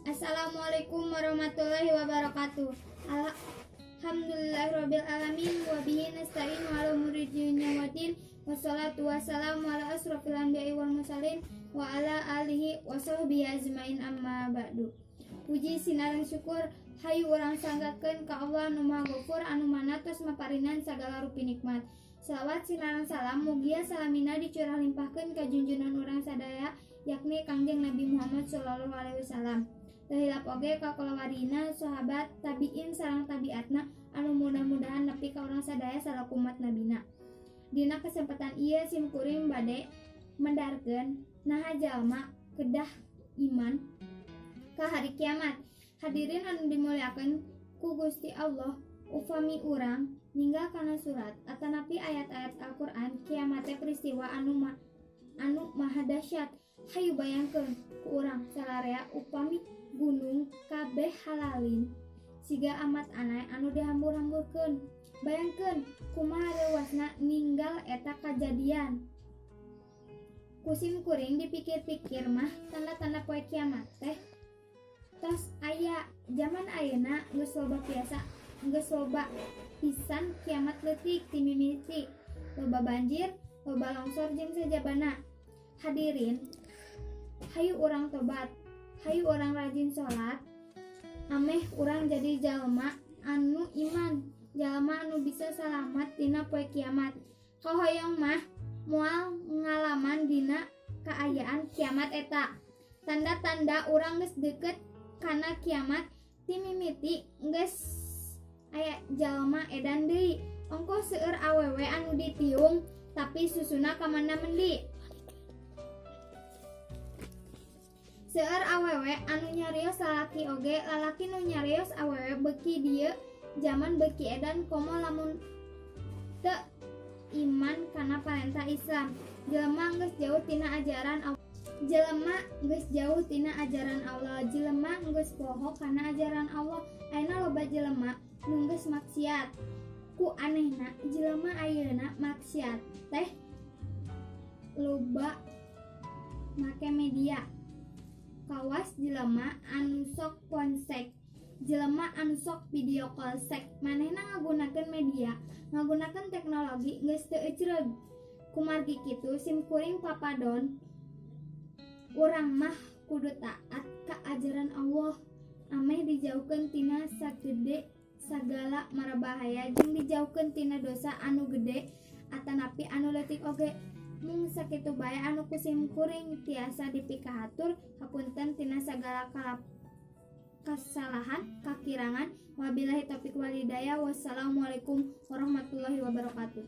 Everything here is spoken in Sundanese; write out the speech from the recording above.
Assalamualaikum warahmatullahi wabarakatuh. Alhamdulillahirabbil alamin wa bihi nasta'in ala umuri dunya waddin. Wassalatu wassalamu ala asrofil anbiya'i wal mursalin wa ala alihi wa sahbihi ajmain, amma ba'du. Puji sinareng syukur hayu urang sanggakeun ka Allah anu Maha Gofur, anu mana tos maparinan sagala rupi nikmat. Salawat sinareng salam mugia salamina dicurah limpahkeun ka junjunan urang sadaya, yakni Kangjeng Nabi Muhammad sallallahu alaihi wasallam. Teu hilap oge ka kulawargina, sahabat, tabiin sareng tabiatna, anu mudah-mudahan nepi ka urang sadaya salaku umat nabina. Dina kesempatan ieu sim kuring bade medarkeun naha jalma kedah iman ka hari kiamat. Hadirin anu dimuliakeun ku Gusti Allah, upami urang ninggal kana surat atanapi ayat-ayat Al-Qur'an, kiamat teh peristiwa anu maha dahsyat. Hayu bayangkeun ku urang sararea, upami gunung kabeh halalin siga amat anai anu dihambur-hamburkeun. Bayangkeun kumaha reuwasna ninggal eta kajadian. Ku sim kuring dipikir-pikir mah, tanda-tanda poe kiamat teh tos aya. Zaman ayeuna geus loba biasa, geus loba pisan kiamat leutik ti mimiti loba banjir, loba longsor, jeung sajabana. Hadirin, hayu urang tobat, hayu urang rajin salat, ameh urang jadi jalma anu iman, jalma anu bisa salamat dina poe kiamat. Kahoyong mah moal ngalaman dina kaayaan kiamat eta. Tanda-tanda urang geus deket kana kiamat ti mimiti geus aya jalma edan deui. Ongkoh seueur awewe anu ditiung tapi susuna ka mana mendi. Seueur awewe anu nyarios lalaki, oge lalaki nu nyarios awewe. Beuki dieu zaman beuki edan, komo lamun teu iman kana parentah Islam. Jelema geus jauh tina ajaran Allah. Jelema geus jauh tina ajaran Allah. Jelema geus poho kana ajaran Allah. Ayeuna loba jelema nu geus maksiat. Ku anehna, jelema ayeuna maksiat teh loba make media, kawas jelema anu sok ponsek, jelema anu sok video call sek. Manehna ngagunakeun media, ngagunakeun teknologi geus teu ecreug. Kumargi kitu sim kuring papadon, urang mah kudu taat ka ajaran Allah ameh dijauhkeun tina sagede sagala marabahaya jeung dijauhkeun tina dosa anu gede atanapi anu leutik oge. Mung sakitu bae anu ku sim kuring tiasa dipikahatur. Hapunten tina sagala kasalahan kakirangan. Wabillahi taufik walhidayah, wassalamualaikum warahmatullahi wabarakatuh.